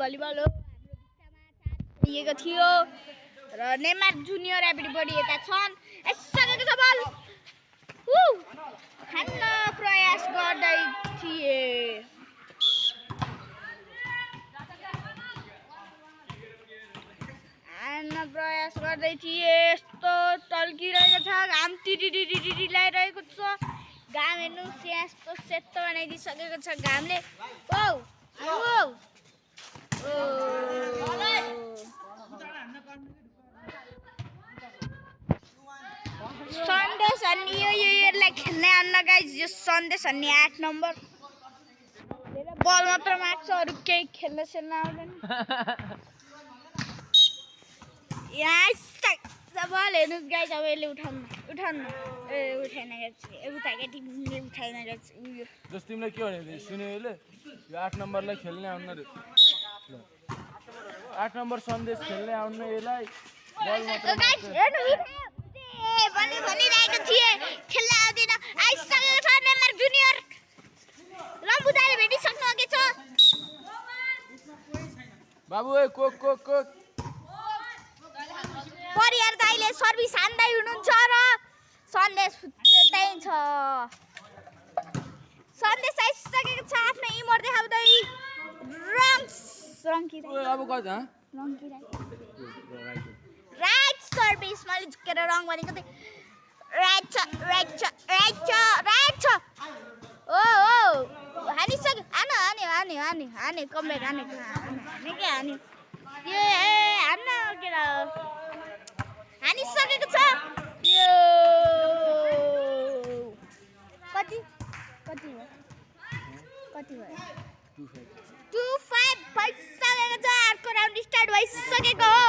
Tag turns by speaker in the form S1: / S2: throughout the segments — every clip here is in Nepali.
S1: भलिबल हो हाम्रो बिचमा दिएको थियो र नेमार जुनियर एभ्रीबडी यता छन् यसको छ बल हान्न प्रयास गर्दै थिए यस्तो टल्किरहेको छ घाम टिटिटिटिटि लगाइरहेको छ घाम हेर्नुहोस् यस्तो सेतो बनाइदिइसकेको छ घामले सन्देश अनि योलाई खेल्ने आन्न गाइज यो सन्देश अनि 8 नम्बर बल मात्र माग्छ अरू केही खेल्न आउँदैन बल हेर्नुहोस् गाइज अब यसले उठाउनु उठाएन उठाएका टिमले उठाएन
S2: जस्तो तिमीलाई के भने सुन्यो यसले यो 8 नम्बरलाई खेल्ने आउन रे 8 नम्बर सन्देश खेल्ने आउन यसलाई बल मात्र
S1: भनिरहेको थिए खेल्न आउँदैन आइसकेको छ नेमार जुनियर रम्बुदाले भेटिसक्नु अघि छ
S2: बाबु ए कोक
S1: परियार दाइले सर्भिस हान्दै हुनुहुन्छ र सन्देश त्यही छ सन्देश आइसकेको छ आफ्नो इमोट देखाउँदै राइट सर्भिस मैले झुकेर रङ भनेको थिएँ राइट छ ओ हानिसक्यो हाने कमब्याक हाने के हाने हान्न के हानिसकेको छ यो कति भयो 2-5 भइसकेको छ अर्को राउन्ड स्टार्ट भइसकेको हो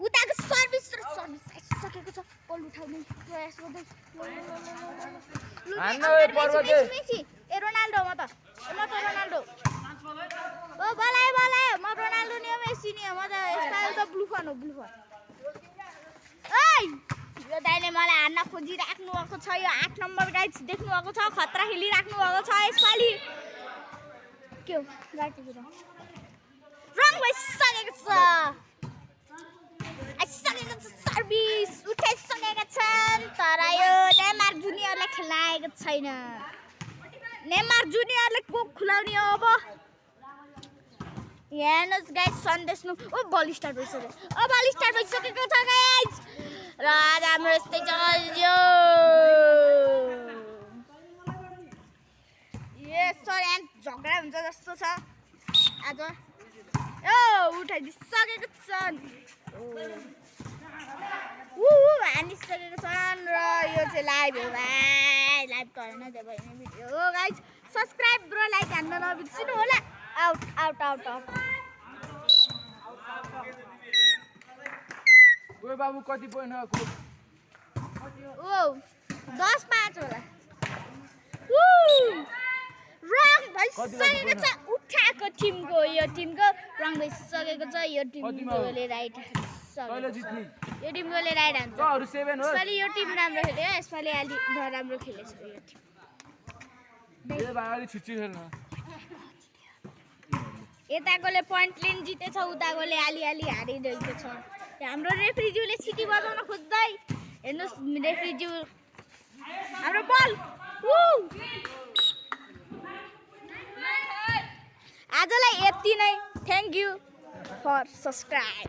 S1: उताको सर्भिस आइसकेको छ बल उठाउने प्रयास गर्दै रोनाल्डो म त रोनाल्डो ओ बलायो म रोनाल्डो नि हो मेसी नि हो म त यसपालि त ब्लू फन ओइ यो दाइले मलाई हान्न खोजिराख्नु भएको छ यो 8 नम्बर गाइज देख्नु भएको छ खतरा खेलिराख्नु भएको छ यसपालि के हो गाडीको रङ भइसकेको छ सर्भिस उठाइसकेका छन् तर यो नेमार जुनियरलाई खेल्न आएको छैन नेमार जुनियरले कोक खुलाउने हो अब हेर्नुहोस् गाइज सन्देश ओ बल स्टार्ट भइसकेको छ गाइज र आज हाम्रो यस्तै चल्यो झगडा हुन्छ जस्तो छ आज उठाइदिइसकेको छन् हानिसकेको छन् र यो चाहिँ लाइभ हो भाइ लाइभ गरेन त्यो भयो भिडियो हो गाइज सब्सक्राइब र लाइक हान्न नबिर्सिनु होला आउट
S2: ओए बाबु कति पोइन्ट हो
S1: 10-5 होला रङ भइसकेको छ उठाएको टिमको यो टिमको रङ भइसकेको छ यो टिमकोले राइट यो टिमकोले राइट हान्छ यसपालि यो टिम राम्रो खेल्यो यसपालि अलि नराम्रो खेलेछ यो टिम यताकोले पोइन्ट लिन जितेछ उताकोले अलि हारिरहेको छ हाम्रो रेफ्रीज्यूले सिटी बजाउन खोज्दै हेर्नुहोस् रेफ्रीज्यू हाम्रो बल आजलाई यति नै थ्याङ्क यू फर सब्सक्राइब